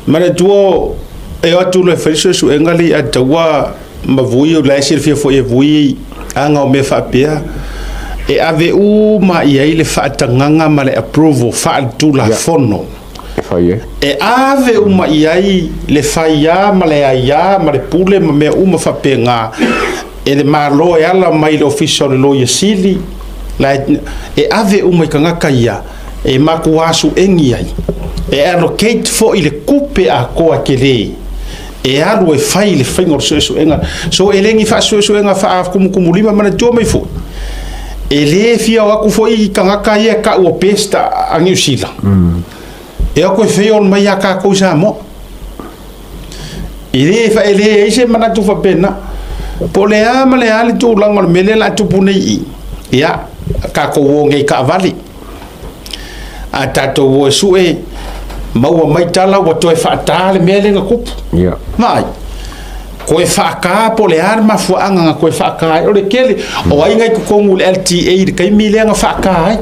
Manatua e o atu loa e fai le suesuega lea i Ataua ma Vui, o la e silafia foi e Vui aga o mea faapea, e ave uma i ai le faatagaga ma le approval faaletulafono. E fai ai. E ave uma i ai le faiā ma le aiā ma le pule ma mea uma faapena e le Malo e ala mai i le Ofisa o le Loia Sili, la e, e ave uma i tagata ia e matua suegi ai, e allocate foi le tupe atoa tele e alu e fai le faiga o le suesuega. So e le ni faasuesuega faakumukumulima. Manatua mai foi, e le fia o atu foi i tagata ia e tau o best a Niu Sila e o atu e fail mai ia tatou i Samoa. E le e leai se manatu faapena. Po o le a ma le a le tulaga o le mea lea o le a tupu nei i i, ia, tatou o nei i taavale, a tatou o e sue, maua mai tala ua toe faata le mea lea na tupu. Vaai, toe faata po o le a le mafuaaga na toe faata ai. O le tele, o ai na i totonu o le LTA i le taimi lea na faata ai?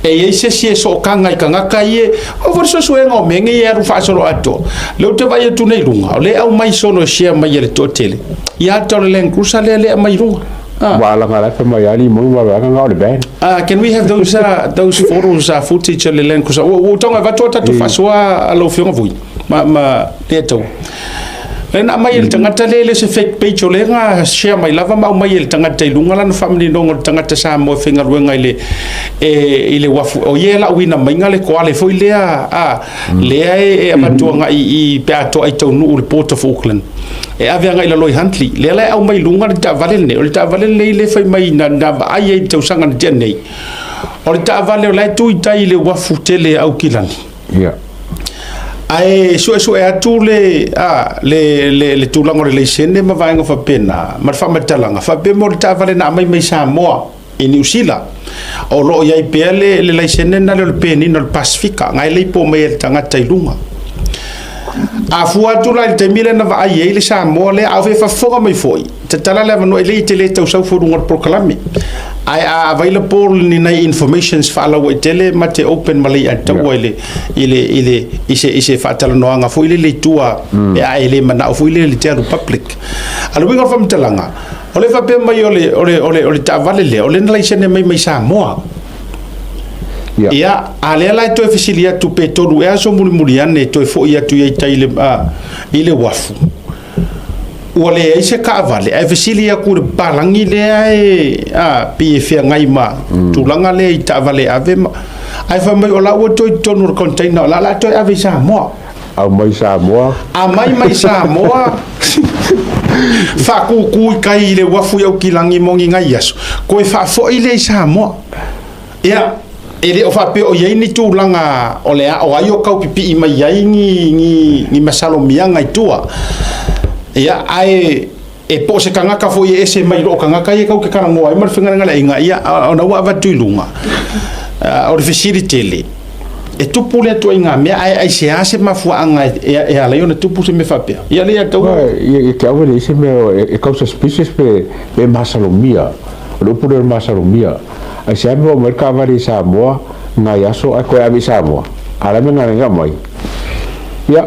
E i ai se isi e sootaga i tagata ia, o foi le suesuega o mea nei e alu faasoloatoa. O lea ou te vaai atu nei i luga, o lea e aumai solo e share mai e le toatele, ia ata o le Land Cruiser lea lea e aumai i luga. Ah. Ua alaga la mai ali mo wa wa nga o le van. Can we have those photos, footage o le Land Cruiser? Ua tago e avatu a tatou faasoa a lau Afioga Vui ma lea tau. Lea na aumai e le tagata lea e le o se fake page, o lea na share mai lava ma aumai e le tagata i luga lana faamaninoga o le tagata Samoa e faigaluega i le e, i le uafu. O ia e lauina maiga le koale foi lea a lea e avatu agai i pe a toa i taunuu i le Port of Auckland. E ave agai i lalo i Huntly. Lea la e aumai i luga le taavale lenei. O le taavale lenei lea e fai mai na vaai ai i le tausaga na tea nei. O le taavale o la e tu i tai i le uafu tele a Aukilani. Ia. Ae suesue atu le, a, le, le, le tulaga o le laisene ma vaega faapena, ma le faamatalaga, faapea mo le taavale na aumai mai Samoa i Niu Sila, o lo o i ai pea le, le laisene na lea o le penina o le Pasifika, na e leipo mai e le tagata i luga. A fua atu la i le taimi lea na vaai ai le Samoa lea, a o faafofoga mai foi, tatala le avanoa e le i tele tau sau foi luga o le polokalame. Ae a available ni nai informations faalauaitele ma te open ma lei ataua i le i le i le i se i se faatalanoaga foi lele i tua pe a e le manao foi lele te alu public. A o le uiga o le faamatalaga, o le faapea mai o le o le o le o le taavale lea, o lea na laisene mai mai Samoa. Ia, a lea la e toe fesili atu pe tolu ea aso mulimuli ane e toe foi atu i ai tai i le, i le uafu. Ua leai se taavale, ae fesili atu i le papalagi lea e a, pei e feagai ma tulaga lea i taavale e ave ma, ae fai mai o la ua toe i totonu o le container o la o le a toe ave i Samoa. Aumai Samoa. Aumai mai Samoa, faakūkū i tai i le uafu i Aukilagi mo ni nai aso, toe faafoi lea i Samoa. Ia, e le o faapea o i ai ni tulaga o le a o ai o tau pipii mai ai ni, ni, ni masalomiaga i tua. Ia, ae e po o se tagata foi e ese mai i loo tagata ia kau te talanoa ai ma le fegalegaleaiga, ia, ona ua avatu i luga. O le fesili tele, e tupu lea ituaiga mea, ae aisea se mafuaaga e ala ai ona tupu se mea faapea? Ia lea tau. Ia, te au e leai se mea e kau suspicious pe masalomia. O le upu lea o le masalomia. Aisea mea ua aumai le taavale i Samoa nai aso ae toe ave i Samoa? A o le a le mea na aumai? Ia,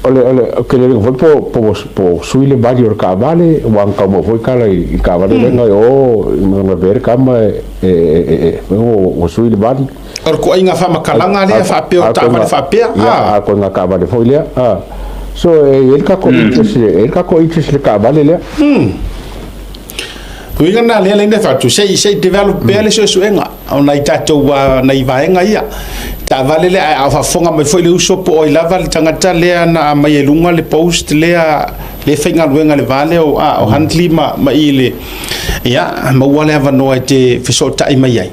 o le, o le, ou te le iloa foi po, po, po sui le vali o le taavale, aua na tau mau foi tala i le taavale lea na o, na avea le tama e, e, e, e, e, ua sui le vali. O le ituaiga faamatalaga lea faapea o taavale faapea, a. Ia, a ituaiga taavale foi lea, a. So, e i ai le tatou interest, e i ai le tatou interest i le taavale lea. Uiga na lea lea fatu se se develop pea le suesuega o nai tatou nai vaega ia taavale lea ae a faafofoga mai foi le uso po o ai lava le tagata lea na aumai i luga le post lea le faigaluega le va lea o, a, o Huntley ma i le ia maua le avanoa e te fesootai mai ai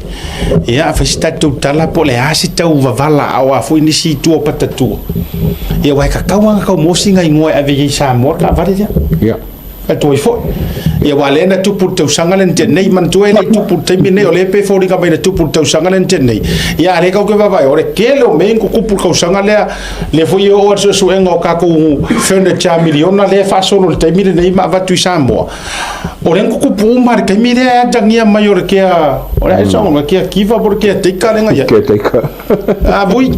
ia fai se tatou tala po o le a se tau vavala a o a foi nisi i tua o patatua ia aua e tatau lava ona tau mosi nai igoa e ave i ai i Samoa le taavale lea. Ia. Atu ai foi. Ia aua lea na tupu i le tausaga lea na tea nei, manatua e le i tupu i le taimi lenei, o lea pei e foliga mai na tupu i le tausaga lea na tea nei. Ia a lea tatou te vaavaai, o le tele o mea na tutupu i le tausaga lea, lea foi e oo lava i le suesuega o tatou furniture miliona lea e faasolo i le taimi lenei ma avatu i Samoa. O lea na tutupu uma lava i le taimi lea e atagia mai o le kea, o le a le kea kiva po o le kea teika lea na i ai. Kea teika. A vui.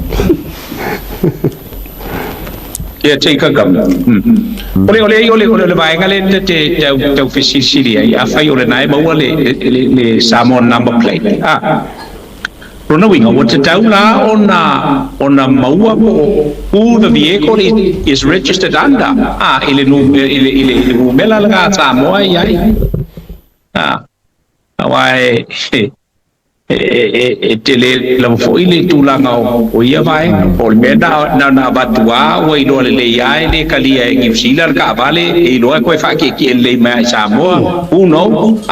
Ia take a government. O le o le o le o le vaega lea ta te tau tau fesilisili ai, afai o lena e maua le le le Samoa number plate. Ah. Lona uiga, ua tatau la ona ona maua po o who the vehicle is registered under, ah, i le i le i le numera lena a Samoa e i ai. Ah. Aua e e tele lava foi le tulaga o ia vaega. O le mea na ona avatu lava ua iloa lelei lava e le kalia e Niu Sila le taavale, e iloa e toe faatietie lelei mai lava i Samoa. Who knows?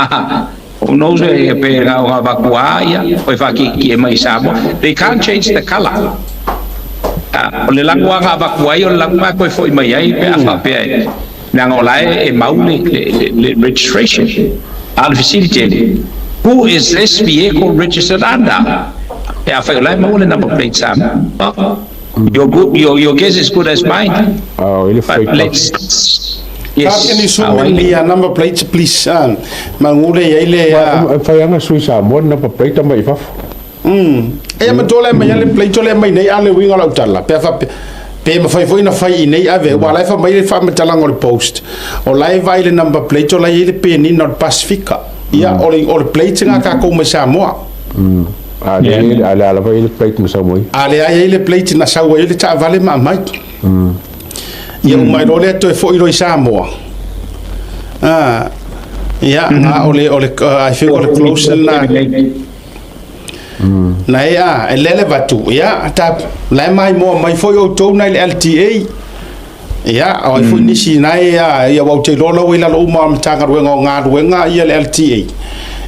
Who knows pe na ona avatu lava ia toe faatietie mai i Samoa. They can't change the colour. O le lago lava na avatu ai, o le lago lena e toe foi mai ai pe a faapea e leaga o la e mau le registration. A o le fesili tele, who is this vehicle registered under? Pe afai o la e maua le number plate Samoa. Your, good, your guess is good as mine. Oh, ile But fake. let's. Yes. Can you zoom in the number plates, please? Mangule ia ile. Fai anga sui Samoa number plate mai fafo. E ma tole mai le plate le mai nei ale winga lau tala. Pe fa pe mafai foi na fai i nei ave ua lai fa mai le faamatalaga o le post o la e vaai le number plate o la e i ai le penina o le Pasifika ia o le plate na tatou mai Samoa. A le a le lava i le plate na sau mai. A le ai ai le plate na sau ai le taavale ma aumai. Ia uma ai loa lea toe foi loa i Samoa. Ia na o le o le I think o le close na. Na e a, e lele vatu, ia, ta, la e mai moa mai foi outou nai le LTA, ia, o ai foi nisi na e a, ia wau te iloa lau i lalo uma o Matagaluega o Galuega ia le LTA.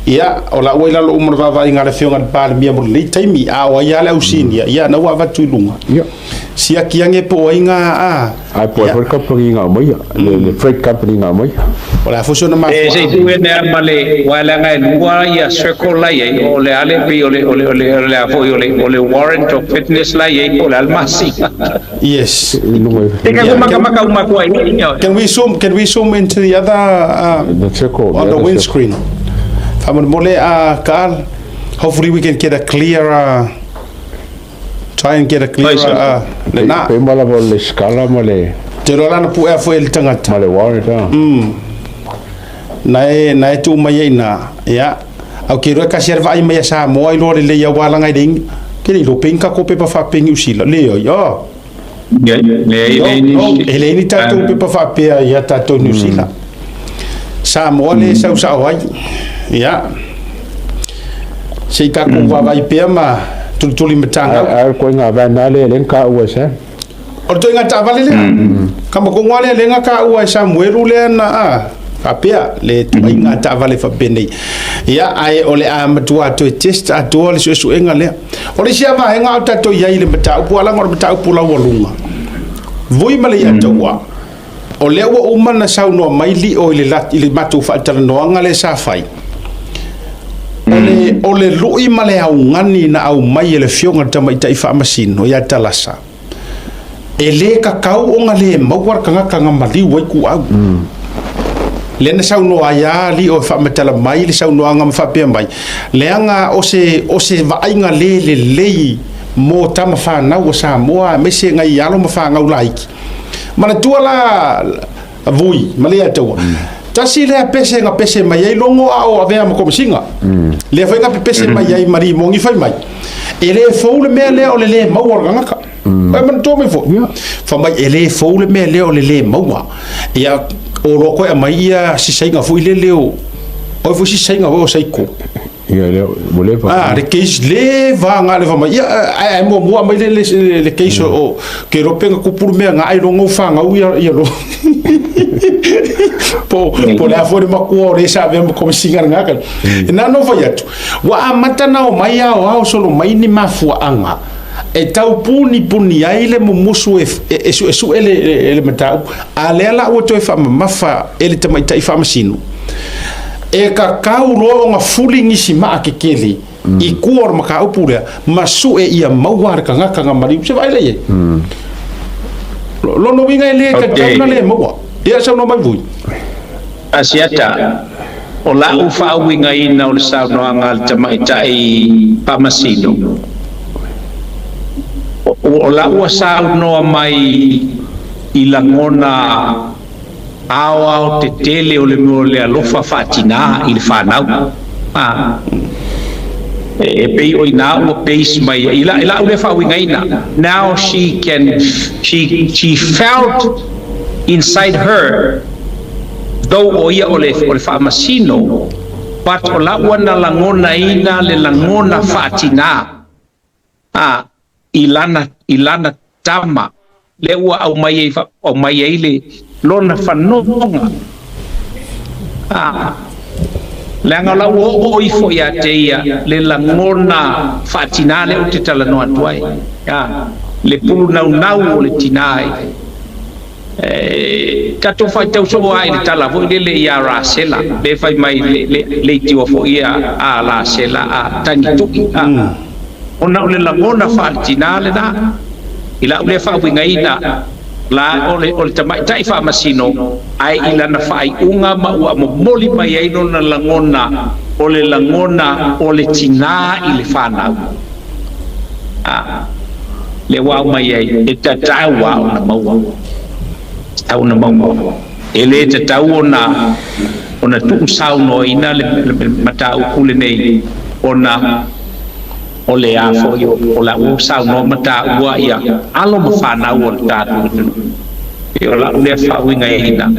Ia, o la ua i lalo uma o le vaavaaiga a le Afioga i le Palemia mo lenei taimi, a o ai lava le au senior, ia, na ua avatu i luga. Ia. Siaki ange po o ai ngā, a. Ai po ai foi le company nga mai, le freight company nga mai. O le a foi sona E se i mafuaaga. tuu ene ma le aua leaga e lua ia circle la i ai, o le a le pei o le o le o le o le a foi o le o le warrant of fitness la i ai po o le a le masina. Yes. I luga i Te ka Yeah, makamaka uma atu ai ioe. Can we zoom, can we zoom into the other the circle, on the the other circle. windscreen? Faamolemole a Carl, hopefully we can get a clearer Try and get a clearer, uh, lena. Pe ma lava o le scala ma le... Te roa lana puea foi e le tangata. Ma le warrant, ah. Na e, na e tuu mai ai na, ia. Au ke roa kasi ar vaai mai a Samoa i loa le lei au alanga i le ingi. Ke le ilo pengi ka ko pepa whapengi usila. Le oi, oh. Le, le, No, e le ni tātou pepa whapea ia tātou New Zealand. Samoa le sau sao ai. Ia. Se i tākou vaavai pea ma tulituli matangau. Ai koe ngā van nā le len ka ua sa. O le toenga taavale lea. Ka makongoa lea lenga ka ua e Samuelu lea na a. Faapea le tuaiga taavale faapenei. Ia, ae o le a matua toe test atoa le suesuega lea. O le isi lava vaega o tatou i ai i le mataupu, a leaga o le mataupu laualuga, vui ma le iataua, o lea ua uma ona saunoa mai Lio i le, i le matou faatalanoaga lea sa fai, o le, o le lui ma le augani na aumai e le Afioga i le Tamaitai Faamasino ia Talasa, E lē kakau ona lē maua le tagata na maliu ai kuau. Lea na saunoa ai a alii o e faamatala mai le saunoaga ma faapea mai, leaga o se, o se vaaiga lē lelei mo tama fanau a Samoa aemaise nai alo ma fanau laiti. Manatua la Vui, ma le Ataua. Tasi lea pese na pese mai ai logo a o avea ma komesina. Lea foi na pepese mai ai ma Rimogi fai mai. E le fou le mea lea o le le maua o le tagata. Ai manatua mai foi. Fai mai e le fou le mea lea o le le maua. Ia o loa koe aumai ia sisaiga foi lele o oi foi sisaiga foi o Seiko. Ia lea ua leva. Ah, le case leva nga leva mai. Ia ai ai muamua mai le le le case o ke iloa pe na tupu le mea nga ai loga u fanau ia ia lo. Po po le a foi le makua o le sa avea ma komesina lena ka. E na no fai atu. Ua amata na omai aoao solo mai ni mafuaaga e tau punipuni ai le mumusu e e suesue le le mataupu. A lea la ua toe faamamafa e le tamaitai faamasino. E kakau loa ona fuli nisi maa kekele i kua o le mataupu lea ma sue ia maua le tagata na maliu. Se vaai lea i ai. Lona uiga e le tatau na le maua. Ia saunoa mai Vui. Asiata, o la'u faauigaina o le saunoaga a le tamaitai faamasino, o la'u ua saunoa mai. i lagona aoaotetele o le mea o le alofa faatinā i le fanau. A e pei o i ina ua base mai i la i la'u lea faauigaina. Now she can she felt inside her though o ia o le o le faamasino but o la ua na lagonaina le lagona faatinā a i lana i lana tama lea ua aumai ai aumai ai le lona fanoga a leaga o la ua oo ifo ia te ia le lagona faatinā lea ou te talanoa atu ai a le pulu naunau o le tinā e tatou faitau soo lava i le tala foi lele ia Rasela le fai mai le le leitioa foi ia a Rasela a tagitu'i a ona o le lagona faaletinā lena i la'u lea faauigaina la o le o le tamaita'i faamasino ae i lana faaiuga ma ua momoli mai ai lona lagona o le lagona o le tinā i le fanau a lea ua aumai ai e tatau lava ona maua tatau ona maua e lē tatau ona ona tuusaunoaina le mataupu lenei ona o le a foi o la ua saunoa ma taua ia alo ma fanau o le tatou atunuu. E o la'u lea faauigaina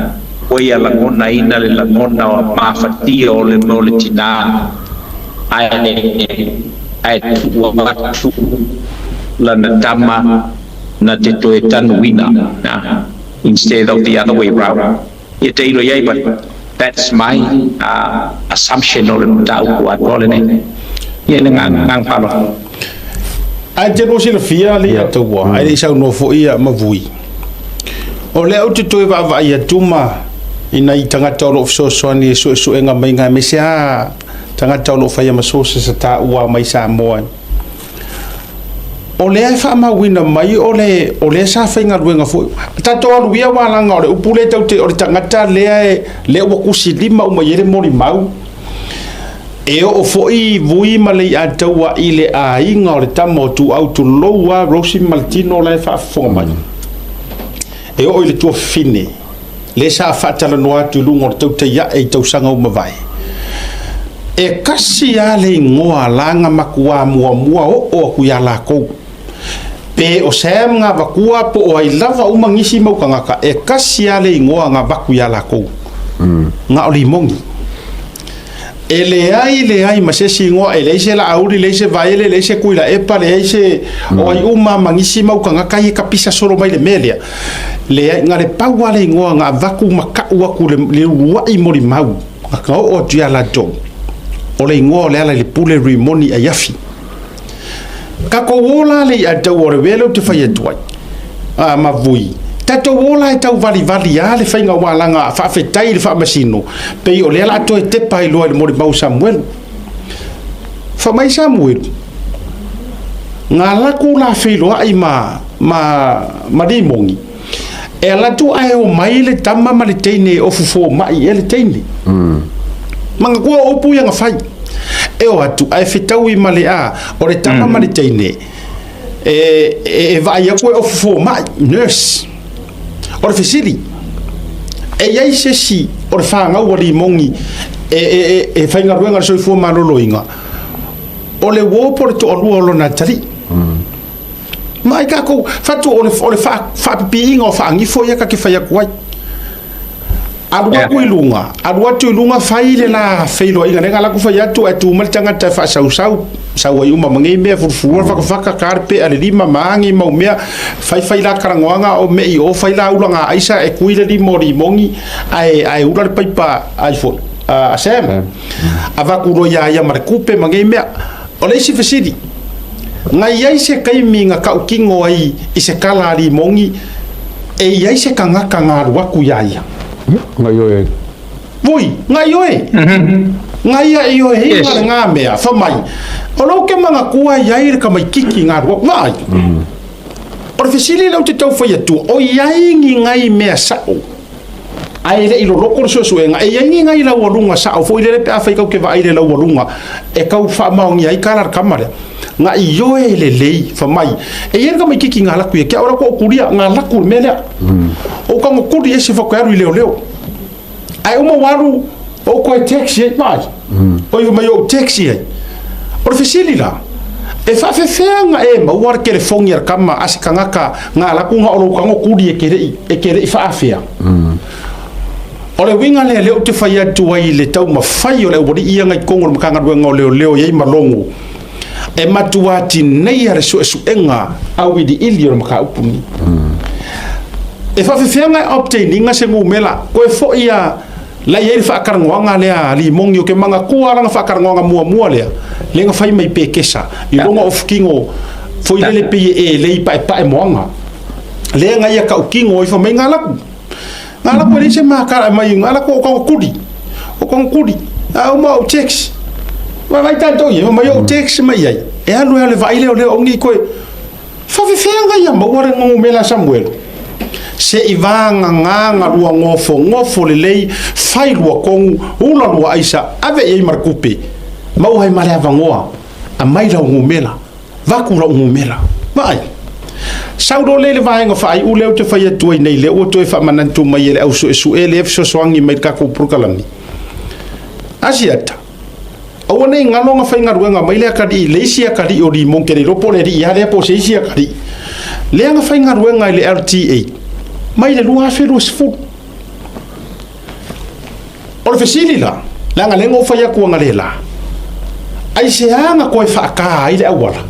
ua ia lagonaina le lagona o mafatia o le mea o le tinā ae ae tuu atu lana tama na te toe tanuina instead of the other way round. Ia te ilo iai, but that's my assumption o le mataupu atoa lenei. Ia le agaga faaaloalo. Ae te lua silafia le Ataua, ae le i saunoa foi ia Mavui. O lea ou te toe vaavaai atu ma i nai tagata o lo o fesoasoani i suesuega mai aemaise lava tagata o lo o faia ma sources sa taua mai Samoa. O lea e faamauina mai o le o lea sa faigaluega foi. Tatou alu ia aua leaga o le upu lea tatou te o le tagata lea e lea ua kusi lima uma i ai le molimau. E oo foi Vui ma Leiataua i le aiga o le tama o Tuau tulou lava Rosie ma le tino la e faafofoga mai. E oo i le tuafafine lea sa faatalanoa atu i luga o le tautai ae i tausaga ua mavae. E kasi lava le igoa a laga makuā muamua oo atu ia lakou. Pe o Sam Gavakua po o ai lava uma nisi mau tagata, e kasi lava le igoa Gavaku ia lakou. Ga o Limogi. E leai leai ma se isi igoa, e leai se Laauli, leai se Vaele, leai se Tuilaepa, leai se o ai uma ma nisi mau tagata ia e tapisa solo mai le mea lea. Leai, na le pau lava le igoa na avatu ma tau atu le, le uluai molimau na oo atu ia latou, o le igoa o Lealailepule Rimoni Aiafi. Tatou o la le i'a tau o le wea lea ou te fai atu ai. A ma vui. Tatou o la e tau valivali a le faiga o alaga faafetai i le faamasino, pei o lea la a toe tepa ai loa i le molimau o Samuelu. Fai mai Samuelu, Nga laku la feiloai ma, ma, ma Rimoni, e ala atu ae omai le tama ma le teine e ofu fomai ea le teine. Manatua o upu ia na fai. E o atu ae fetaui ma le a, o le tama ma le teine, e, e, e vaai atu e ofu fomai, nurse. O le fesili, e i ai se isi o le fanau a Rimoni e, e, e, e faigaluega i le soifua maloloina, o le uo po o le toalua o lona atalii. Ma ai tatou fatu o le, o le faapipiiga o faagifo ia ta te fai atu ai. Alu atu i luga, alu atu i luga fai le la feiloaiga lea na alu atu fai atu ae tu mai le tagata e faasausau, sau ai uma ma nei mea fulufulua le fakafaka, ta le pea le lima ma a nei mau mea, fai fai la talanoaga o mei o fai la ulaga aisa e kui le lima o Rimoni ae ae ula le paipa ai foi a Sam. Avatu loa ia ia ma le kupe ma nei mea. O le isi fesili, na i ai se taimi na tautino ai i se tala a Rimoni e i ai se tagata na alu atu iā ia? Na ioe ai. Vui, na ioe. Na ia ioe ai yes. Ngā mea, fa mai, o lou ke manatua i ai le tamaititi na alu atu, vaai. O le fesili lea ou te tau fai atu, o i ai ni nai mea sa'o? Ae e le i loloko le suesuega, e i ai ni nai laualuga sao foi lele pe afai kau te vaai i le laualuga e tau faamaonia ai tala a le tama lea. Na ioe lelei fa mai, e i ai le tamaititi na laku ia te au la ko kulia, na laku le mea lea. O ka kuli ese fa koe alu i leoleo. Ae uma ua alu o koe taxi ai, vaai. O i mai o taxi ai. O le fesili la, e faafefea na e maua le telefoni a le tama a se tagata na laku na o lou tago kuli e te le i, e te le i faafea. O le uiga lea lea ou te fai atu ai i le taumafai o le aualii ia na i totonu o le Matagaluega o Leoleo e i ai ma logo, e matua tineia le suesuega auiliili o le mataupu lenei. E faafefea na e obtain ina se numera, koe foi a la i ai le faatalanoaga lea a Limoni, ou te manatua lana faatalanoaga muamua lea, lea na fai mai pekesa, i luga o fukino foi lele pei e elei paepae moana. Lea na ia tautino ai fai mai na laku. Ngā lako e leai se mākara e mai, ngā lako o kaua kuri, o kaua kuri, a uma o tax. Vai vai tātou ia, mai o tax mai ai. E alu e alu e vaai leo leo ongi koe. Whawhewhea ngai a maua re ngongo mela Samuel. Se i vānga ngānga lua ngofo, ngofo le lei, whai lua kongu, ula lua aisa, ave i ai marakupe. Mau hai male avangoa, a mai lau ngumela. Vaku lou numera. Vaai. Sau loa lea i le vaega faaiu lea ou te fai atu ai nei lea ua toe faamanatu mai e le au suesue lea e fesoasoani mai i le tatou polokalame. Asiata, aua ne i galo na faigaluega mai le atalii, le isi atalii o Limon, ke le iloa po o le alii a lea po o se isi atalii, lea na faigaluega i le LTA mai le 2020. O le fesili la, leaga lea na ou fai atu analeila, aisea na toe faata ai le auala?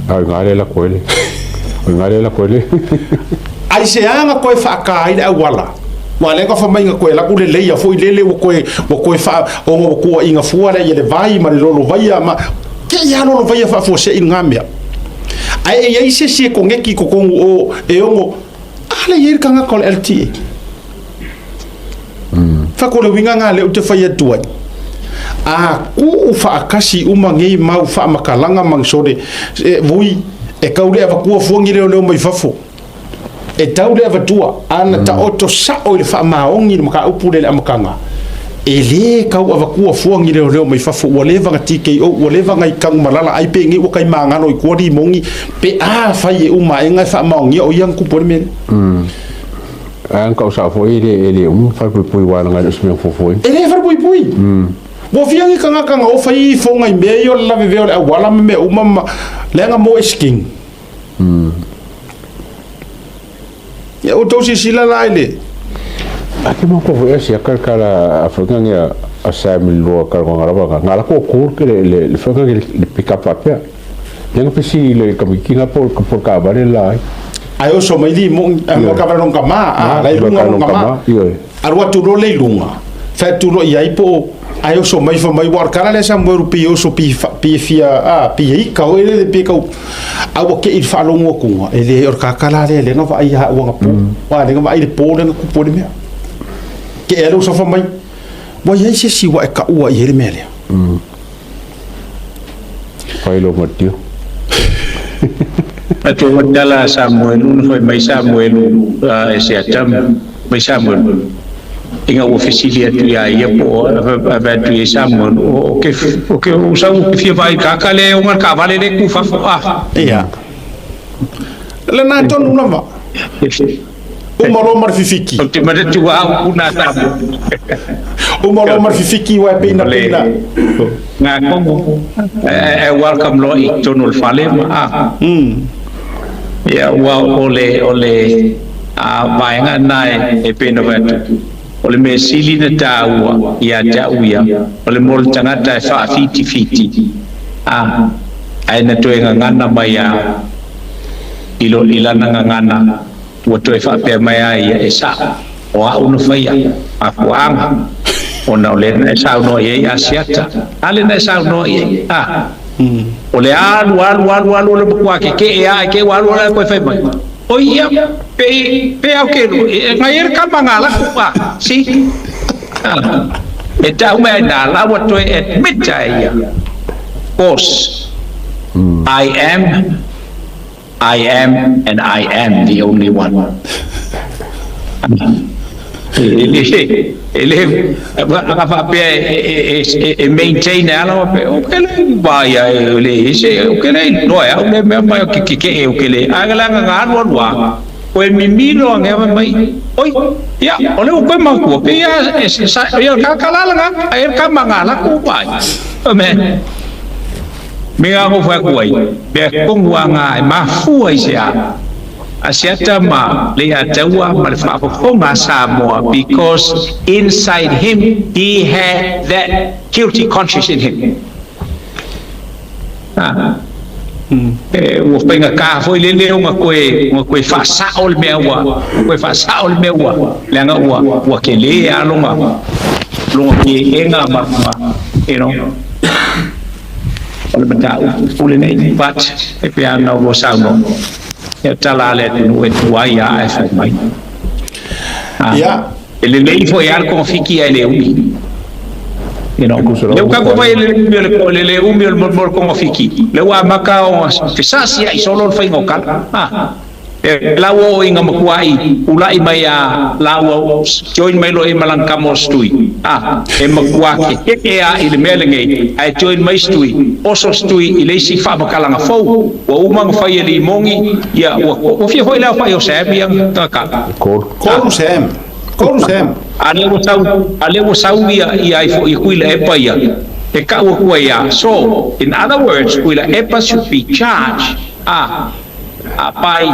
A o i ina lea lako ai le, o i ina lea lako ai le. Aisea na toe faata ai le auala? Aua lea na fai mai na toe alu atu le layer foi lele ua toe, ua toe faa, ona ua tuuaiina fua lea i le vai ma le lolovaia ma, te i lava lolovaia faafuasei lena mea. Ae e i ai se isi e koneti i totonu o, e ono, A lea e i ai le tagata o le LTA. Fai o le uiga lena lea ou te fai atu ai. A tuu faatasi uma nei mau faamatalaga ma ni sole e, vui e tau le avatua fua ni leoleo mai fafo. E tau le avatua, a na taoto sao i le faamaoni le mataupu lea i le amataga, e le tau avatua fua ni leoleo mai fafo, ua leva na TKO, ua leva na i Tanumalala ai penei ua tai magalo i tua limoni, pe afai e uma aega e faamaonia o ia na tupu ai le mea lea. Ae ana tau sao foi e le e le umi falepuipui aua leaga e le o se mea fuafuaina. E le falepuipui. Ua fia ni tagata na ofa i ifoga i mea ia o le lavevea o le auala ma mea uma ma leaga mo esking. Ia ua tou silasila la i le. A ke mau ko foi asia kal kala a fanga nge a Sam le loa kala nganga lava nga nga la ko ko ke le le le fanga nge le pick up apea. Lenga pesi le kamiki nga po ka po ka vale la ai. Ai oso mai li mo a mo ka vale ka ma a la i lunga ka ma. Alu atu loa le i luga, fai atu loa i ai po o ai oso mai fai mai, ua o le kala lea Samuelu pi oso pi pi fia a pi ika oi le pi kau a ua keʻi i le faalogo atuga e le o le kakala lea lea na vaai ia au anapo aua lea na vaai i le po lea na tupu ai le mea keʻe ai le uso fai mai ua i ai se isi ua e taua i ai le mea lea. Fai lou matiu. Atu o tala a Samuelu na fai mai Samuelu e se Atamu mai Samuelu ina ua fesili atu ia ia po o ave atu ia Samuelu o ke o ke o sau ke fia vai kaka le o ngar ka vale le ku fafo a ia lena tonu lava Uma loa ma le fifiki. Ou te manatu a au puna Samoa. Uma loa ma le fifiki ua e pina pina. Ngā kongo. E welcome loa i tonu o le fale ma a. Ia ua o le o le a vaega na e pena fai atu. O le mea sili na tāua ia te au ia, o le mo le tagata e faawhitiwhiti, a, ae na toe gagana mai a i lo i lana gagana Ua toe faapea mai a ia, E sao, o au na faia, mafuaaga, ona o lea na e saunoa i ai Asiata. A lea na e saunoa i ai, a? O le alu, alu, alu, alu o le makuā kekeʻe aʻe ke ua alu ala e koe fai mai, O ia, pe, pe au ke lua, e ngai e le kama ngā laku, a, see? A, e tau mai ai nā la ua toe admit a ia, Boss, I am I am and I am the only one. E le e le aga faapea e maintain e ala pe o ke le va ia e le se o ke le no e au le mea mai o ke ke ke o ke le aga la nga alu alu a o e mimilo anga mai oi ia o le o koe makua pe ia sa ia ka kala nga e ka manga la ku vai o me me nga ko fa ku ai pe kongu anga e mafua i se a Asiata ma le ataua ma le faafofoga a Samoa, because inside him he had that guilty conscience in him. Ah. E, ua faigata foi le leo ga koe ga koe faasao le mea ua koe faasao le mea ua leaga ua ua kelē a loga loga keega ma ma o le mataupu lenei, but e pei ona ua saunoa ia tala a le atunuu e tuai a ae fai mai. Ah, Ia. E lelei foi a le kogafiti ae le umi. E kusa Le lau uka ko ai. Vai le umi o le le umi o le mo le kogafiti. Le ua maka o fesasi ai solo le faiga o kala. Ah. E lau o inga makuai ulai mai a lau join mai lo e malang kamo stui. Ah, e makua ke ke a i le mea lenei ai join mai stui. Oso stui i le isi faamakalaga fou. Ua uma nga fai e le imogi ia ua ua fia foi lea fai o Sam ia ka. Kolu. Kolu Sam. Kolu Sam. A le ua sau ia ia ai foi kui le epa ia. E ka ua kua ia. So, in other words, kui le epa should be charged by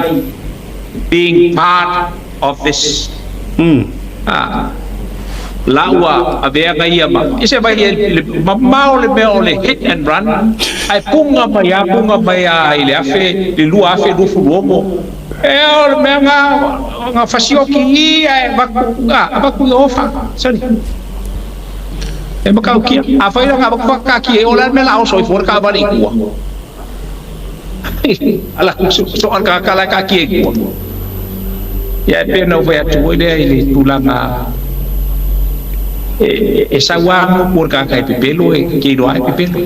being part of this la ua aveaga ia ma ise vai le mamao le mea o le hit and run ai punga mai a punga mai a i le afe le 2026 e o le mea nga nga fasioki i ai vaku a vaku i ofa sorry e makau kia a fai nga vaku ka ki e o la me la o so i for ka vale i kua ala ku so so al ka kala ka ki e kua ia e pea na uvai atu oi lea i le tulaga e e saua mo ka ka e pepelo e ke iloa e pepelo.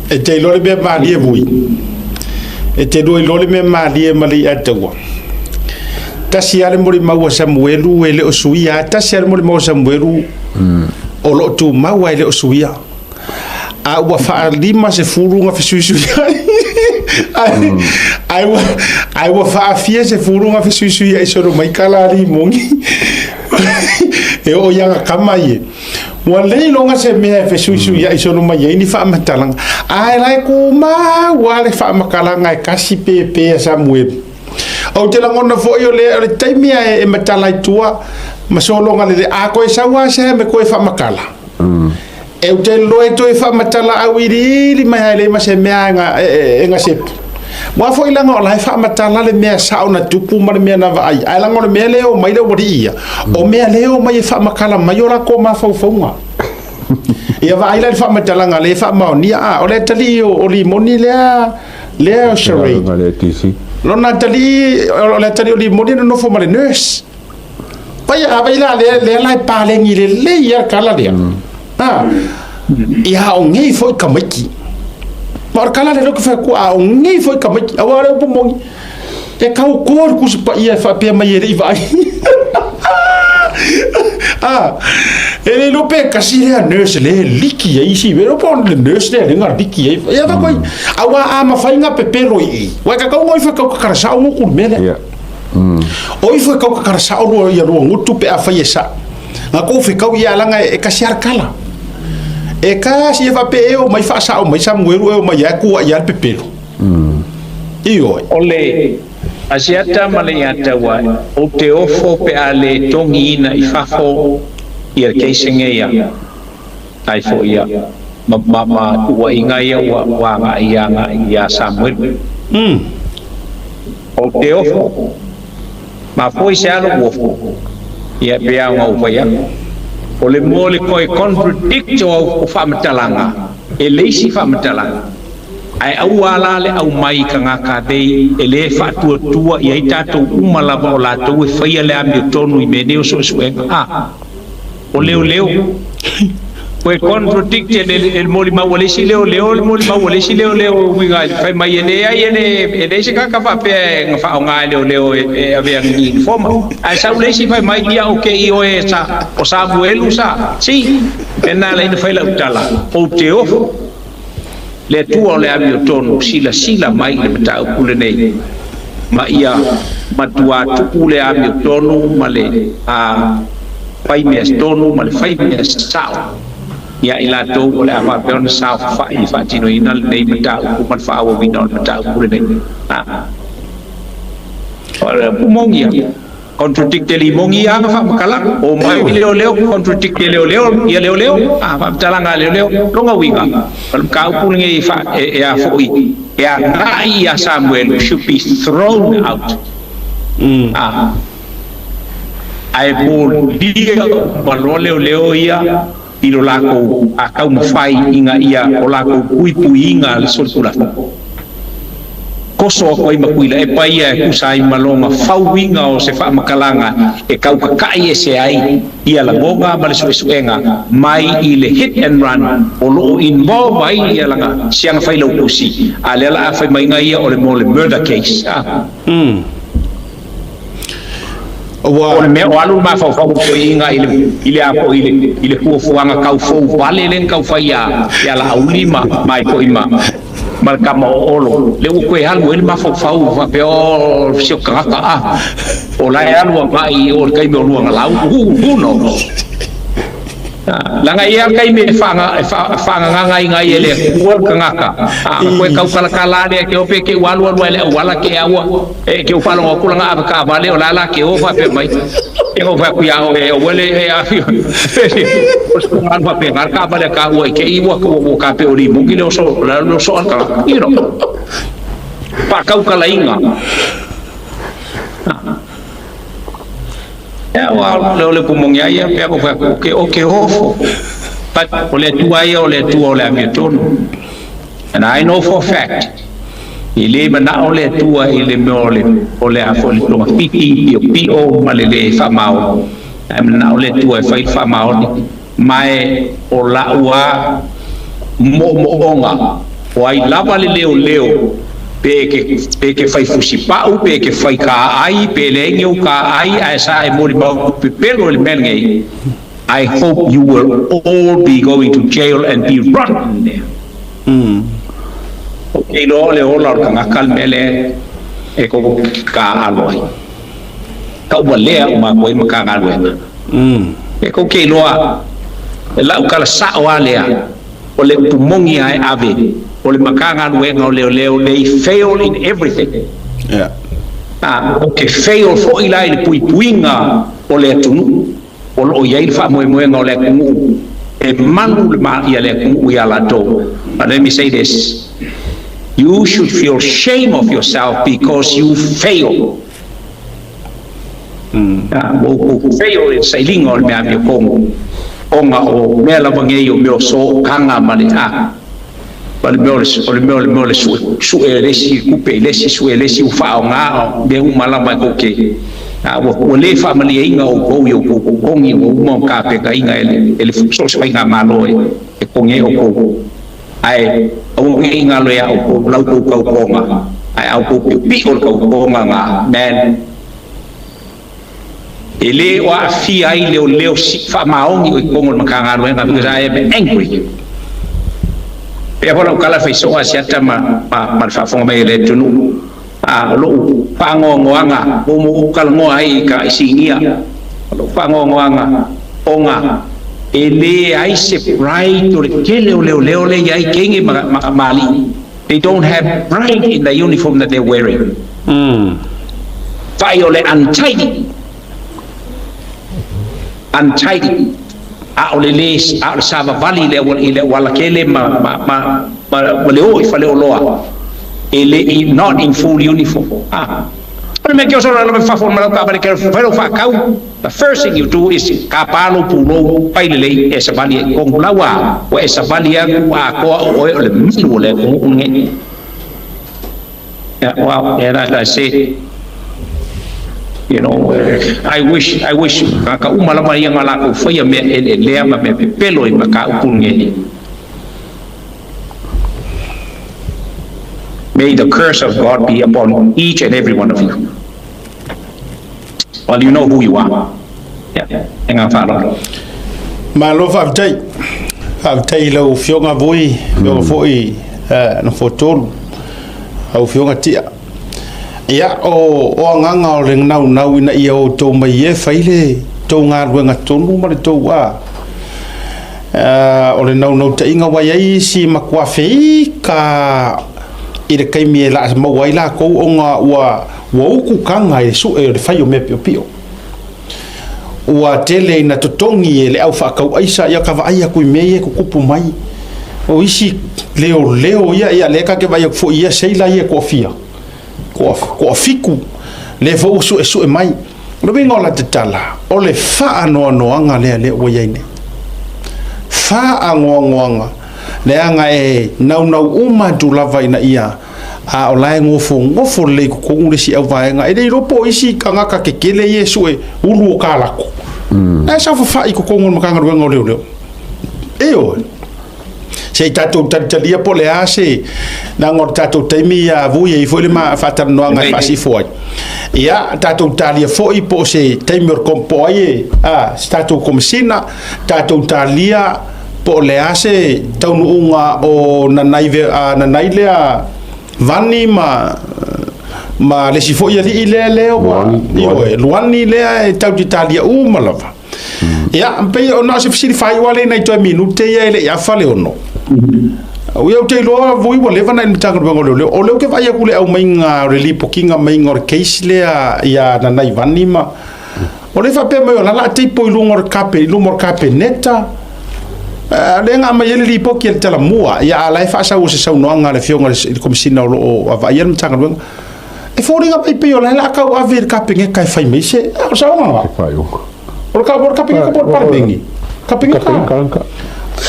E te iloa le mea malie vui. E te lua iloa le mea malie ma le ia taua. Tasi a le molimau a Samuelu e le o suia. Tasi a le molimau a Samuelu o loo tumau ai le o suia. A ua faalima sefulu ga fesuisui ai. Ai ua ai ua faafia sefulu ga fesuisui ai solo mai kala ali mongi. E o ia kama ie. Ua lei loga se mea e fesuisui ai solo mai ai ni faamatalaga. Ae lae kumau a le faamakalaga e kasi pepe a Samuelu. Ou te lagona foi o le taimi a e matala i tua ma sologa lele a koe sau a se me koe faamakala. E ou te iloa e toe faamatala auiliili mai ai lei ma se mea e ga e ga sepu. Ua foi laga o la e faamatala le mea sao na tupu ma le mea na vaai. Ae laga o le mea lea o mai le ualii ia. O mea lea o mai e faamakala mai o lakou mafaufauga. Ia vaai la i le faamatalaga le faamaonia a o le atalii o Limoni lea lea o Charade. Galuega le ATC. Lona atalii o le atalii o Limoni na nofo ma le nurse. Vai a vai la lea lea la e palegi lelei ia kala lea. Ah. Ia o ngei foi kamaiki. Ma o le kala le loki fai ku a o ngei foi kamaiki. Aua le upu mongi. E kau ko le kusi pa ia e faapea mai e le i vaai. Ah. E le iloa pe kasi lea nurse le liki ai isi mea. Po o le nurse lea le nga liki ai. Ia va koi. Aua a mawhai nga pepelo i i. Wai ka kau ngoi whakau kakara sao nguku le mea lea. Ia. O ifo e kau kakara sao lua ia lua ngutu pe a whai e sa. Nga kou whekau ia alanga e kasi ara kala. E kasi e whape e o mai whaasao mai Samuelu e o mai ia kua ia le pepelo. Ioe. O le Asiata ma le Iataua o te ofo pe a le togiina i fafo ia le keisenge ia ai foi ia ma ma ma tuuaiga ia ua ua agai ia agai ia Samuelu. O te ofo ma foi se alo ua ofo ia pe a ona ou fai atu. O le mo le koe contradict o au faamatalaga e le isi faamatalaga. Ae aua la le aumai i tagata nei e lē faatuatua i ai tatou uma lava o latou e faia le amiotonu i mea nei o suesuega. A, o leoleo. Ua e contradict e le molimau a le isi leoleo le molimau a le isi leoleo e uiga i le fai mai e leai e le e leai se tagata faapea e na faaaoga e leoleo e avea ni uniform ae sau le isi fai mai ia o ke i oe sa o Samuelu sa si e na ala ai ona fai lau tala ou te ofo le Atua o le amiotonu silasila mai i le mataupu lenei ma ia matua tuu le amiotonu ma le a fai mea tonu ma le fai mea sao ia i latou o le a faapea ona saofai i le faatinoina lenei mataupu ma le faaauauina o le mataupu lenei. A o le upu moni ia, contradict e limogi ia aga faamatalaga, o mai leoleo, contradict e leoleo ia leoleo, a faamatalaga a leoleo, lona uiga, o le mataupu lenei e fa, e, e a foi, e agai ia Samuelu should be thrown out. A. Ae molia uma loa leoleo ia i lo lakou taumafai ina ia o lakou puipuiina le solitulafono. Koso aku ai ma Tuilaepa ia e tusa ai ma lona fauina o se faamatalaga e taukaka'i ese ai ia lagona ma le suesuega mai i le hit and run o loo involve ai ia lana siaga failautusi, a lea la a fai maiga ia o le mo le murder case. Ua. O le mea o alu le mafaufau o toeaiina i le, i le a foi, i le, i le fuafuaga tau fou vale lea na tau fai ia, ia Laauli ma, ma ai foi ma, ma le tama o Olo, lea ua toe alu ai le mafaufau faapea, o si o tagata a, o la e alu agai i o i le taimi o Luagalau, who, who knows? Leaga e i ai lava le taimi e faagagaga ai e le Atua le tagata, a ona toe taukalakala lava lea e te o pe te ua alu alu ai i le auala te aua e te ua faalogo atu lana avetaavale o la e la te o faapea mai. Ia na ou fai atu ia oe, aua le e afio. O se alu faapena le taavale a taua i te i ua tape o limoni le oso, le oso a le tagata. You know. Faataukalaina. Ea ua le o le upu moni a ia pea ko fai atu o ke ofo. But o le Atua ia o le Atua o le amiotonu. And I know for a fact e le manao le Atua i le mea o le o le a foi le togafiti piopio ma le le faamaoni. Ae manao le Atua e fai le faamaoni ma e o la'u a moomooga o ai lava le leoleo pe e ke pe e ke fai fusipa'u pe e ke fai kā'ai pe leai ni ou kā'ai ae sa e molimau pepelo i le mea lenei I hope you will all be going to jail and be rotten in there. Ou te iloa o le ola o le tagata le mea lea e koko kā'alo ai. Tauvalea uma atu ai Matagaluega. E kou te iloa, e la'u tala sa'o a lea, o le upu moni a e ave, o le Matagaluega o Leoleo, they fail in everything. A, ou te fail fo'i la i le puipuiga o le atunuu, o lo'o i ai le faamoemoega o le atunuu, e malu le ma ia le atunuu iā latou. But let me say this, you should feel shame of yourself because you fail. Ua outou fail i le sailiga o le mea amiotonu, ona o mea lava nei o mea o sootaga ma le a, ma le mea o le, o le mea o le mea o le sue, sue e le isi tupe i le isi, sue e le isi ua faaaoga o mea uma lava e tou te, a, ua, ua le faamalieina outou i outou totogi ua uma ona tapenaina e le, e le so o se faigamalo e, e totogi ai outou. Ae aua ne i galo ia outou la outou tautoga, ae a outou piopio le tautoga na, man, e le o aafia ai leoleo faamaoni o i totonu o le Matagaluega because I am angry. Pea foi lau tala fai soo Asiata ma, ma, ma le faafofoga mai a le atunuu, a o lou faanoanoaga ua ou talanoa ai i ka i sinia, o lou faanoanoaga ona e leai se pride o le tele o leoleo lea i ai teine ma, ma, ma alii. They don't have pride in the uniform that they're wearing. Whai o le untidy. Untidy. A o le le, a o le savavali i le i le auala tele ma, ma, ma, ma, ma le o i faleoloa. E le i, not in full uniform. Ah. O le mea ke oso lava i fafo ma lau taavale ke fai lou faatau, the first thing you do is tapa lou pulou pai lelei e savali ai i totonu lau a ua e savali atu atoa o oe o le malu o le atunuu lenei. Yeah, well, and as I said, You know, I wish, I wish tagata uma lava ia na lakou faia mea eleelea ma mea pepelo i mataupu lenei. May the curse of God be upon each and every one of you. Well, you know who you are. Yeah, e ngā whālolo. Malo faafetai. Faafetai i lau Afioga Vui, afioga foi Nofo Tolu, lau Afioga Tia. Ia, o, o agaga o le naunau ina ia outou mai e fai le tou galuega tonu ma le tou a. O le naunautaiga ua i ai isi matua feika i le taimi e laa maua ai lakou ona ua, ua uku taga i le sue o le fai o mea piopio. Ua tele ina totogi e le au faatau aisa ia ka vaai atu i mea ia e tutupu mai. O isi leoleo ia, ia lea ta te vaai atu foi ia seila ia e toafia, toafitu, lea foi ua suesue mai. O le uiga o la tatala, o le faanoanoaga lea lea ua i ai nei. Faanoanoaga, leaga e naunau uma atu lava ina ia a o la e nofonofo lelei i totonu le isi auvaega. E le iloa po o isi tagata tetele ia e sue ulu o kalako. La e saofafai i totonu o le Matagaluega o Leoleo. Ioe. Se i tatou talitalia po o le a se leaga o le tatou taimi ia vui ai foi le faatalanoaga e faasifo ai. Ia, tatou talia foi po o se taimi o le po o ai e, a, se tatou komesina, tatou talia po o le a se taunuuga o Nanai, Nanai lea Vani ma ma le isi foi alii lea lea ua Luani, Luani lea e tau te talia uma lava. Ia, pei o na o se fesili faaiu lea nai toe minute ia e le i afa le 6. Ia ou te iloa vui ua leva na i le Matagaluega o Leoleo. O lea ou te vaai atu i le aumaiga o le lipotiga maiga o le case lea ia Nanai Vani ma O lea faapea mai o la la teipo i luga o le kape, i luma o le kapeneta. Lea na aumai ai le lipoti a le Talamua, ia a la e faasau o se saunoaga a le Afioga i le Komesina o lo o vaaia le Matagaluega. E foliga mai pei o la e la tau ave i le kapeneta e fai mai se, o le saoga lena. O le kapeneta po o le Palemene? Kapeneta.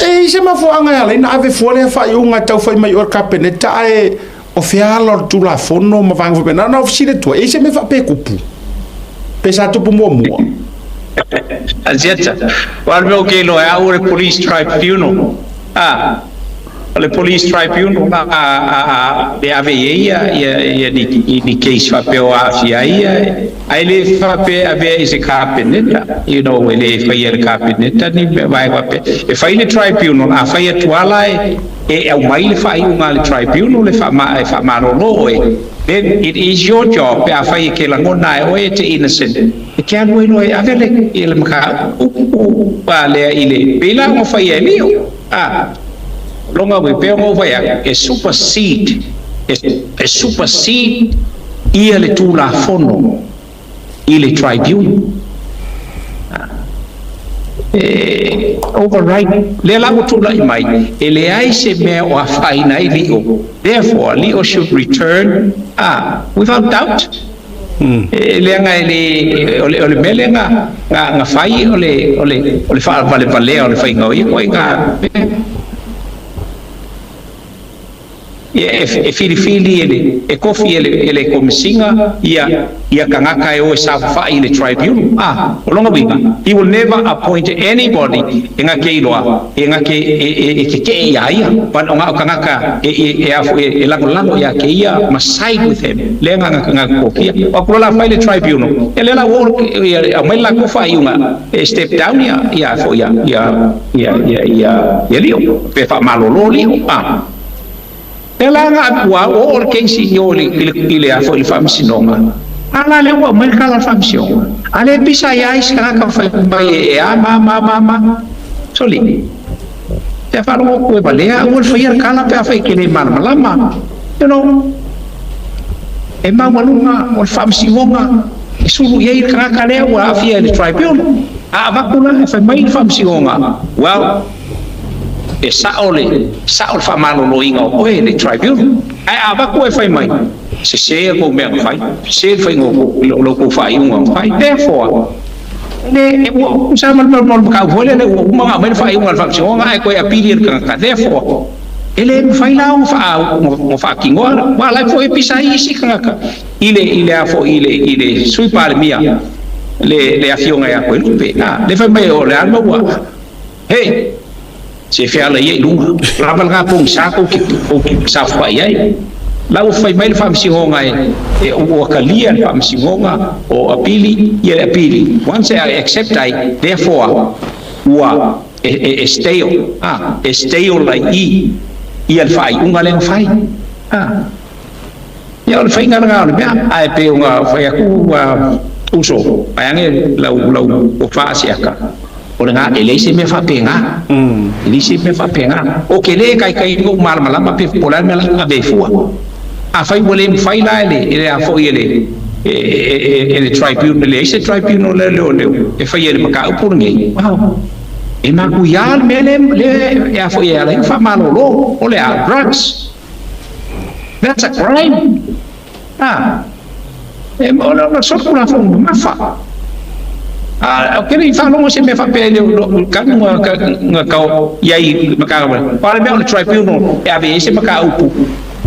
E i se mafuaaga e ala ai ona ave fua lea faaiuga e tau fai mai o le kapeneta ae O fea ala o le Tulafono ma vaega faapena? Na o fesili atu ai, e i ai se mea faapea e tupu? Pe sa tupu muamua? Asiata, Ua alu mea o ke iloa e au o le Police Tribunal. A, o le Police Tribunal a, a, a, e ave i ai ia, ia, ia ni, ni case faapea o aafia ai ia, ae le faapea e avea i se Kapeneta, you know, e le faia e le Kapeneta ni mea vaega faapea. E fai le Tribunal, a fai atu lava la e, E aumai le faaiuga a le Tribunal e faamalolo oe, then it is your job pe afai e ke lagona e oe e te innocent, e te alu ai loa e ave le le mataupu a lea i le pei la ona faia e Leo. A longa ue pei ona ou fai atu, e supersede, e supersede ia le Tulafono i le Tribunal. E override. Lea la ua tulai mai, e leai se mea o afaina ai Lio. Therefore, Lio should return, without doubt. E leaga e le, o le, o le mea lea na, na, na fai o le, o le, o le faavalevalea o le faiga o ia ituaiga mea. E filifili e le, e kofi e le, e le Komesina ia, ia tagata e o e saofafai i le Tribunal. A, o lona uiga, he will never appoint anybody e na te iloa, e na te, e, e, e keke'e iā ia, but o na o tagata e, e, e a foi, e lagolago iā te ia ma side with him, lea na, na, na kofia. O aku loa la fai le Tribunal, ia lea la ua oo, ia, aumai le latou faaiuga e step down ia, ia foi ia, ia, ia, ia, ia, ia Lio, pe faamalolo Lio, a. Lea la na ua oo le case i o i le i le a foi i le Faamasinoga, a la lea ua aumai le tala a le Faamasinoga, a le pisa ai isi tagata fai mai e a ma ma ma ma. Soli, pe a faalogo atu e valea aua le faia le tala pe afai e te le malamalama. You know, e maualuga o le Faamasinoga e sulu i ai le tagata lea ua aafia i le tribunal. A avatu la e fai mai le Faamasinoga, well, E sao le sao le faamaloloina o oe e le Tribunal. Ae a avatu e fai mai, sese a kou mea na fai, sese le faiga o lo kou faaiuga na fai. Therefore, e le, ua, sa ma le mataupu foi lele ua uma ona aumai le faaiuga a le Faamasinoga ae toe apili e le tagata. Therefore, E le mafai la ona ona faatinoa, aua o la e foi e pisa ai isi tagata i le i le a foi i le Sui Palemia, le Afioga ia Toelupe, a le fai mai o le a le maua he se feala ia i luga lava lena pogisa tou te saofai ai. La ua fai mai le Faamasinoga e ua talia le Faamasinoga o Apili ia le apili once e accept ai, therefore ua e stale, a e stale ai i ia le faaiuga lea na fai. A ia o le faiga lena o le mea, ae pei ona fai atu ua uso ae age lau lau tofa Asiata o lena, e leai se mea faapena, e leai se mea faapena. O ke lē taitai ou malamalama pe po o le a le mea la ave fua. Afai ua le mafai la e le e le a foi e le e le tribunal, leai se tribunal le leoleo e faia i le mataupu lenei. Wow, e matuia le mea le e a foi e ala ai ona faamalolo o le a drugs, that's a crime. A e o le solitulafono mamafa. A o ke le i faalogo se mea faapea i le kanu na tau i ai mataupu o le mea o le tribunal e ave ai se mataupu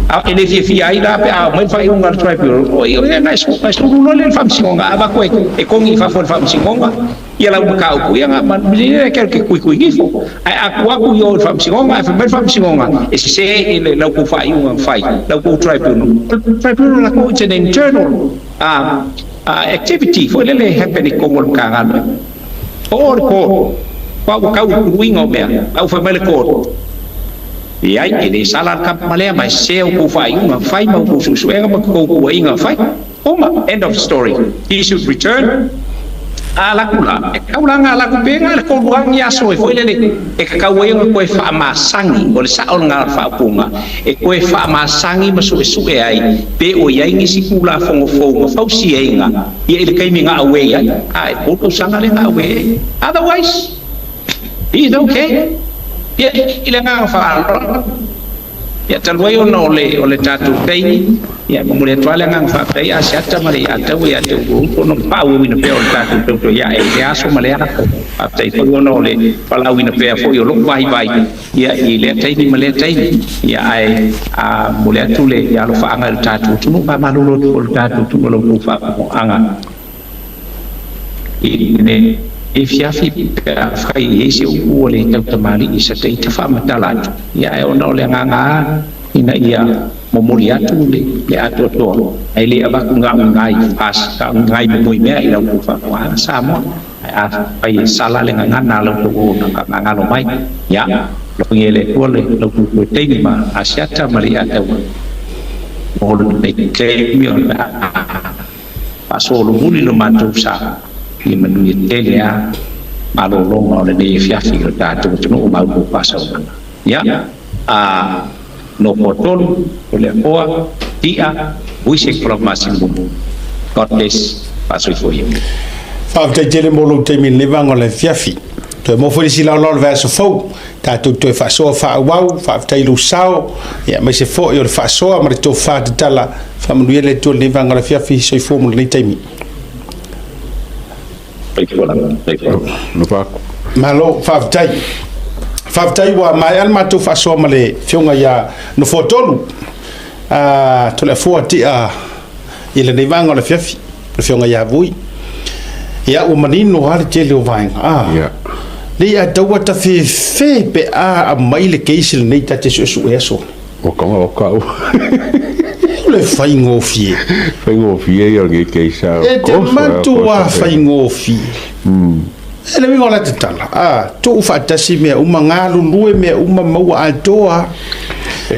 a e le fiafia ai la pe a aumai le faaiuga a le tribunal. O ia na e sulu loa lea i le Faamasinoga, a avatu e togi i fafo e le Faamasinoga ia lau mataupu, ia na le ke ke kuikui ifo, ae a tuu atu i o i le Faamasinoga ae fai mai le Faamasinoga e sese i le lau kou faaiuga na fai lau kou tribunal. Tribunal la kou, it's an internal activity foi lele happen i totonu o le Matagaluega o le court. Ua tau luiga o mea au fai mai le court e ai e le sala le kapa lea ma e sese au kou faaiuga fai ma kou suesuega ma kou puaiga fai uma. End of story, he should return. A laku la e kaulanga laku pe nga le koluagi aso e foi lele e kakau ai ona koe faamasagi o le sao lena o le faaupuga e koe faamasagi ma suesue ai pe o iai nisi tulafono fou ma fausiaiga ia i le taimi na auē ai a e kou tausaga le na auē ai. Otherwise he is okay. Ia i le agaga faaaloalo. Ia talu ai ona o le tatou taimi, ia e momoli atu lava le agaga faafetai a Asiata ma le ia taua ia te outou ona faaauauina pea o le tatou tautua i lea aso ma lea aso. Faafetai foi ona o le valaauina pea foi o lou vaivai ia i lea taimi ma lea taimi. Ia ae a momoli atu le alofaaga i le tatou atunuu, faamalulu atu foi i le tatou atunuu i la outou faafofogaaga i lenei afiafi pe afai e i ai se upu ua le tautamalii sa taita faamatala atu. Ia ae ona o le agaga lava ina ia momoli atu le atoatoa ae le avatu galuega i fas galuega i momoimea i la outou faafofogaaga Samoa. Ae afai e sala le gagana a la outou auaunaga gagalo mai, ia alofagia e le Atua la outou toe taimi ma Asiata ma le Iataua mo lenei taimi o le a faasolomuli lo matou sa i manuia tele a malologa o lenei afiafi i lo tatou atunuu ma outou faasaunaga. Ia, a nofo tolu, o le afoa, ti'a, uise kola masimumu. God bless, faasoifua ia. Faafetai tele mo lou taimi i lenei vaega o le afiafi. Toe maua foi le isi laolao o le vaiaso fou, tatou toe faasoa faaauau. Faafetai i lou sao, ia aemaise foi o le faasoa ma le tofa tatala. Faamanuia le Atua i lenei vaega o le afiafi. Soifua mo lenei taimi. Soifua lava, soifua. Lofa atu. Malo, faafetai. Faafetai ua maea le matou faasoa ma le afioga ia Nofoa Tolu. Toleafoa Tia i lenei vaega o le afiafi, le afioga ia Vui. Ia ua manino lava le tele o vaega. Lei a taua tafefe pe a aumai le case lenei ta te suesue aso. O ka o ka o. O le faigofie. Faigofie ia o lenei case a. E te matua faigofie. E le uiga o la tatala, a tuu faatasi mea uma, galulue mea uma, maua atoa.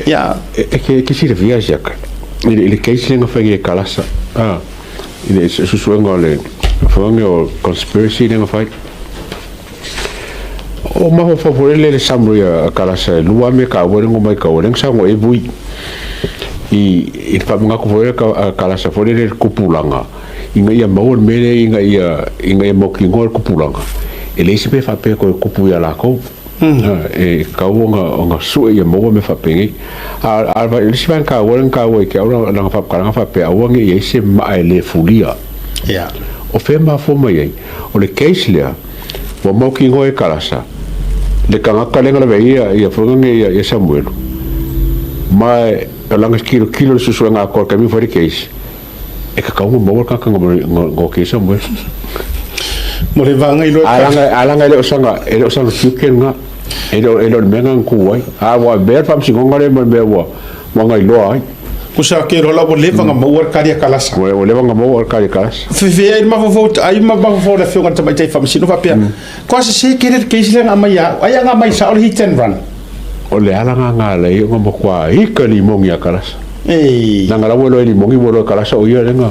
Ia. E ke silafia siaka i le case lea na fai e Kalasa, i le suesuega o le whange o conspiracy lea na fai. O mafaufau foi lele le summary a Kalasa e lua mea kaua le mai kaua le sa e vui i le faamanatu foi a Kalasa foi lele le kupulaga ina ia maua le mea lea ina ia mautinoa le kupulaga e leai se mea faapea toe kupu ia lakou. E tatau ona sue ia maua mea faapenei. A o le isi vaega taua lea na taua i te au lana faamatalaga faapea aua ne i ai se maa e le fulia. O fea e mafua mai ai? O le case lea ua mautinoa e Kalasa le tagata lea na lavea ai ia foi nei ia Samuelu. Ma e o laga tilotilo le suesuega atoa i le taimi ua fai le case, e tatau ona maua le tagata na otia ai Samuel. Mo le vaga iloa. A laga e le o sana, e le o sana tiute lena. E le o le mea lena na tu ai. A ua avea le faamasinoga lea ma le mea ua na iloa ai. Kusa ke lola ua leva na maua le kali a Kalasa. Ua leva na maua le kali a Kalasa. Fefea ai le mafaufau, ai mafaufau le afioga i le tamaitai faamasino faapea, Ko se se kele le case lea na aumai ia au, ai a na aumai sao le hit and run. O le ala lena na ala ai ona matua ika limogi ia Kalasa. Ei. Leaga la ua iloa e limogi ua iloa e Kalasa o ia lea na.